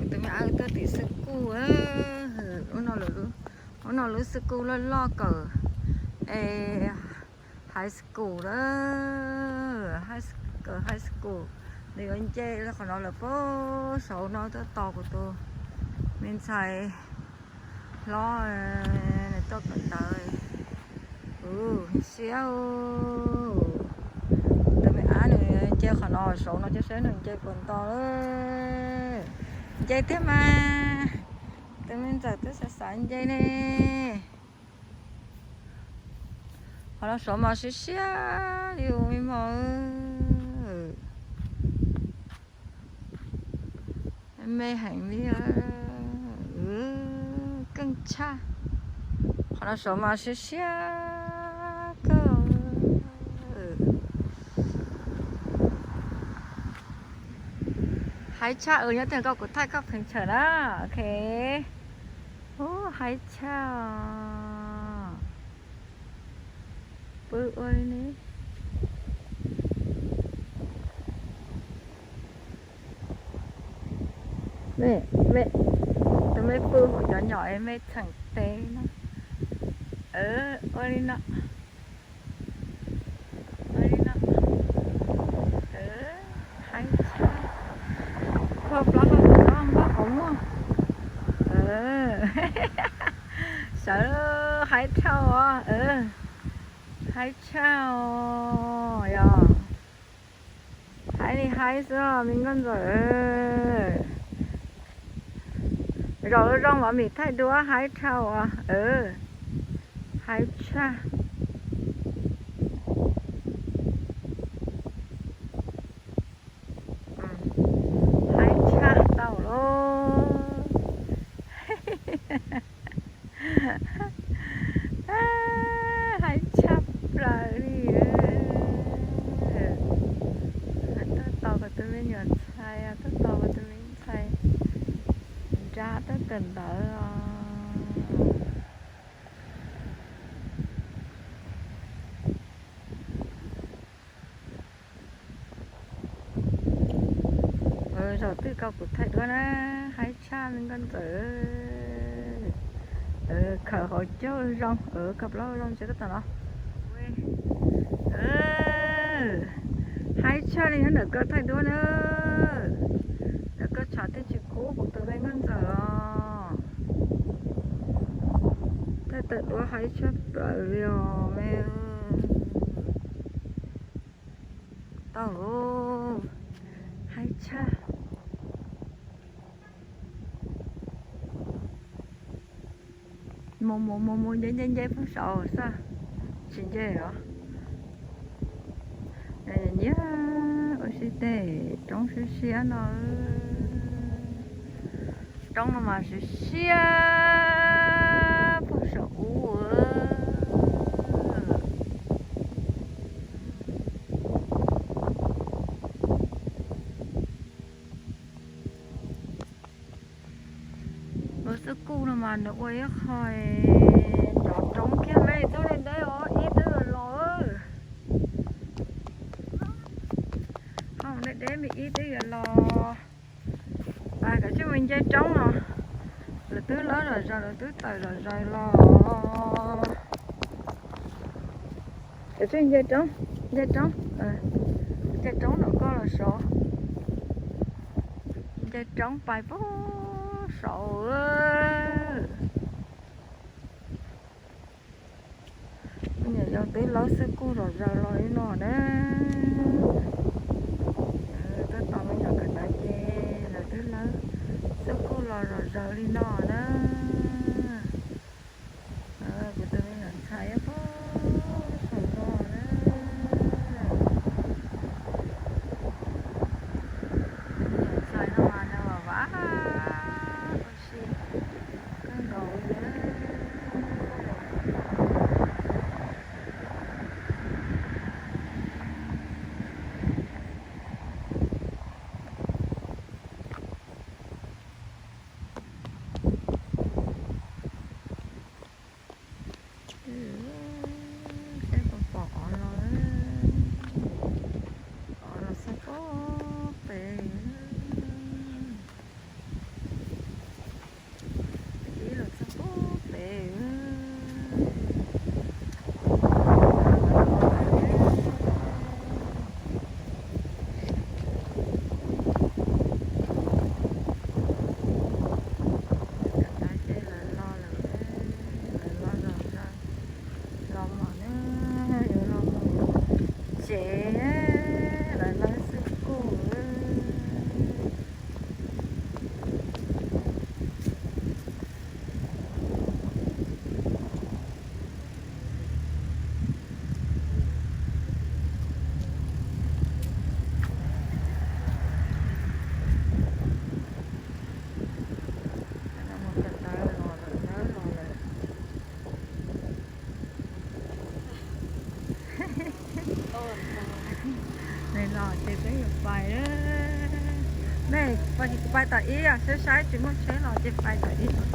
Tus me ab tuaj tim xwb kuj, ub no lub xwb kuj loj loj kawm es high school lawm, kawm high school. Nws yuav nce qhov no lawm pab saud no tuaj tos kuv tus me ntxhais hlob nws tuaj kawm ntawv. Siab, tus me ab nws nce qhov no saud no ces saib nws nce puas nto. Nce thiab mas, tus me ntxawm twb xav xav nce ne. Qhov no saud mas siab siab li me mos. Me heev li, keej tshaj. Qhov no saud mas siab siab kawg. Haib tshaj, nyob twg koj kuv thaij koj pheej tshawm na. Ok. Ub, haib tshaj os. Pw ua li ne. Mej, mej, tus mej pw hauv cov nyom es mej txheem tes no. Ua li no. Ua li no. Haib tshaj. Kho plaub hau no npaj qhov muag. Sawv, haib tshaj os. Haib tshaj os yog. Haib li haib xwb me nkauj ntxawm. Zaum zoo mam mim thaij duab, haib tshaj os. Haib tshaj. Haib tshaj tau lauj. Haib tshaj plaws li. Tuaj tos kuv tus me nyuam ntxhais, tuaj tos kuv tus me ntxhais nrab tuaj kawm ntawv os. Zaum twg koj kuv thaij duab na, haib tshaj me nkauj ntxawm. Khawm hauv caug zoo, khawm plaub hau zoo tsis koj tom no. Haib tshaj li nyob ntawm koj thaij duab na. Ntawm koj tshav twb tsis kub kuv tus me nkauj ntxawm os. Thaij tawm duab haib tshaj plaws li os me. Tau, haib tshaj. Mus mus mus mus nce nce nce pug saud xwb, tsis nce os. Nyiam ua si tej roob siab siab no. Roob no mas siab siab pug saum ub. Lub xwb kuj no mas nws ua ib qho rov roob kiag me txoj deb deb os ib twb yuav los. Qhov deb deb me ib twb yuav los. Kav tsij mus nce roob no. Lawv twb lawb zom zaws, lawv twb tawm zom zaws los. Kav tsij nce roob, nce roob, nce roob no koj los sov. Nce roob pais pug saud. Me nyuam yaus twb lawb xwb kuj zom zaws los li no na. Tuaj tos me nyuam kawm ntawv ces lawv twb lawb xwb kuj los zom zaws li no na. Kuv tus me nyuam ntxhais pug saum no na. Me nyuam ntxhais no mas nws vam vam ua si kawg nkaus li. Ne, kuv pais tom ib, saib saib tsis muaj tsheb los ces pais tom ib.